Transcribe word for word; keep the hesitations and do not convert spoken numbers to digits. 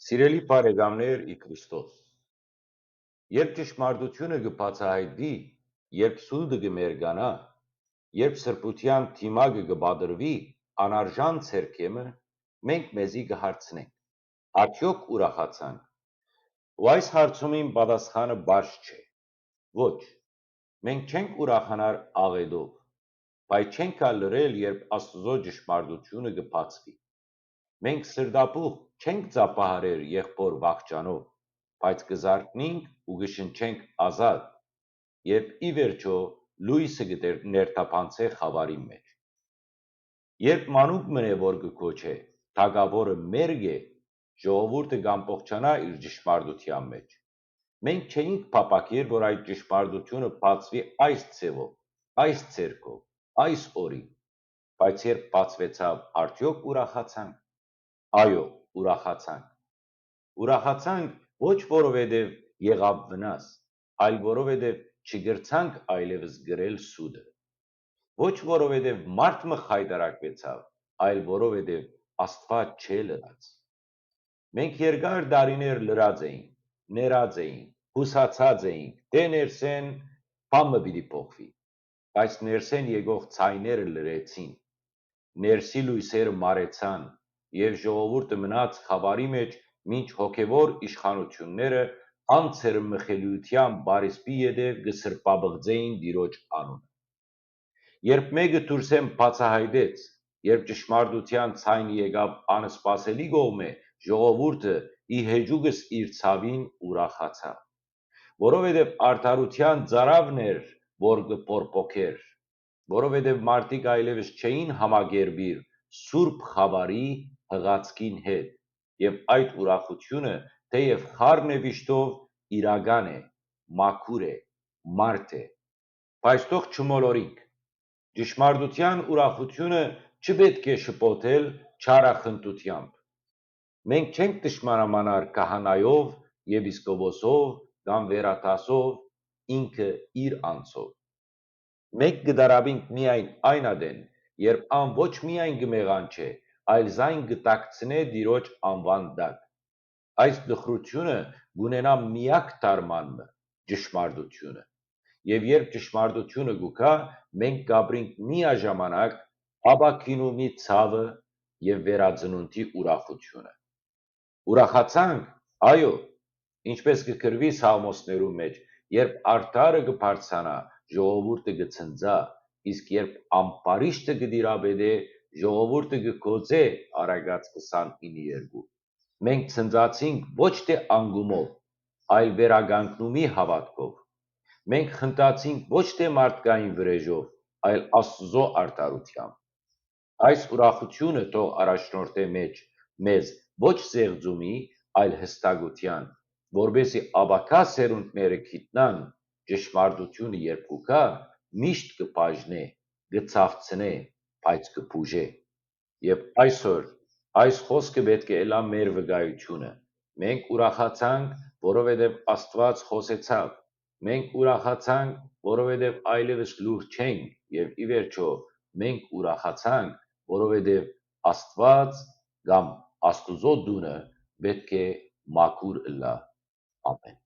Սիրելի բարեկամներ ի Քրիստոս, երբ ճշմարտությունը կը բացայայտի, երբ սուտը կը մերկանայ, երբ սրբութեան դիմակը կը պատռուի անարժան ձեռքէ մը, մենք մեզի կը հարցնենք. «Արդեօք ուրախացանք»։ Ու այս հարցումին պատասխանը պարզ չէ։ Ոչ, մենք չենք ուրախանար աղէտով, բայց չենք ալ լռել, երբ Աստուծոյ ճշմարտությունը կը բացուի։ Մենք սրտաբուխ չենք ծափահարեր եղբօր վախճանով, բայց կը զարթնինք ու կը շնչենք ազատ, երբ ի վերջոյ լոյսը կը տեր-, ներթափանցէ խաւարին մէջ։ Երբ մանուկ մըն է որ կը կոչէ, թագաւորը մերկ է, ժողովուրդը կ'ամբողջանայ իր ճշմարտութեան մէջ։ Մենք չէինք փափաքեր, որ այդ ճշմարտությունը բացուի այս ձեւով, այս ձեռքով, այս օրին, բայց երբ բացուեցաւ, արդեօք ուրախացանք։ Այո, ուրախացանք։ Ուրախացանք ոչ որովհետև եղաւ վնաս, այլ որովհետև չկրցանք այլևս կրել սուտը։ Ոչ որովհետև մարդ մը խայտարակուեցաւ, այլ որովհետև Աստուած չէ լռած։ Մենք երկար տարիներ լռած էինք, ներած էինք, յուսացած էինք, թէ ներսէն բան մը պիտի փոխուի, բայց ներսէն եկող ձայները լռեցին, ներսի լոյսերը մարեցան, եւ ժողովուրդը մնաց խաւարի մէջ, մինչ հոգեւոր իշխանութիւնները անձերմխելիութեան պարիսպի ետեւ կը սրբապղծէին Տիրոջ անունը։ Երբ մէկը դուրսէն բացայայտեց, երբ ճշմարտութեան ձայնը եկաւ անսպասելի կողմէ, ժողովուրդը ի հեճուկս իր ցաւին ուրախացաւ, որովհետեւ արդարութեան ծարաւն էր, որ կը պորպոքէր, որովհետեւ մարդիկ այլեւս չէին համակերպիր սուրբ խաւարի յղացքին հետ, եւ այդ ուրախութիւնը թէեւ խառն է վիշտով, իրական է, մաքուր է, մարդ է։ Բայց թող չմոլորինք. ճշմարտութեան ուրախութիւնը չի պէտք է շփոթել չարախնդութեամբ։ Մենք չենք դժմարամանար քահանայով, եպիսկոպոսով կամ վերադասով, ինքը իր անձով։ Մենք կը տառապինք միայն այն ատեն, երբ ան ոչ միայն կը մեղանչէ, այլ զայն կը տաքցնէ Տիրոջ անուան տակ։ Այս տխրութիւնը կ'ունենայ միակ դարման մը, ճշմարտութիւնը։ Եւ երբ ճշմարտութիւնը կու գայ, մենք կ'ապրինք միաժամանակ ապագինումի ցաւը եւ վերածնունդի ուրախութիւնը։ Ուրախացանք, այո, ինչպէս կը գրուի սաղմոսներու մէջ, երբ արդարը կը բարձրանայ, ժողովուրդը կը ցնծայ, իսկ երբ ամբարիշտը կը տիրապետէ, ժողովուրդը կը գոծէ Առակաց քսանինը երկու։ Մենք ցնծացինք ոչ թէ անկումով, այլ վերականգնումի հաւատքով։ Մենք խնդացինք ոչ թէ մարդկային վրէժով, այլ Աստուծոյ արդարութեամբ։ Այս ուրախութիւնը թող առաջնորդէ մէջ մեզ ոչ զեղծումի, այլ յստակութեան, որպէս զի ապագայ սերունդները գիտնան ճշմարտութիւնը երբ կու գայ, միշտ կը բաժնէ, կը ցաւցնէ, բայց կը բուժէ։ Եւ այսօր այս խօսքը պէտք է ըլլայ մեր վկայութիւնը։ Մենք ուրախացանք, որովհետեւ Աստուած խօսեցաւ։ Մենք ուրախացանք, որովհետեւ այլեւս լուռ չենք, եւ ի վերջոյ մենք ուրախացանք, որովհետեւ Աստուած կամ Աստուծոյ տունը պէտք է մաքուր ըլլայ։ Ամէն։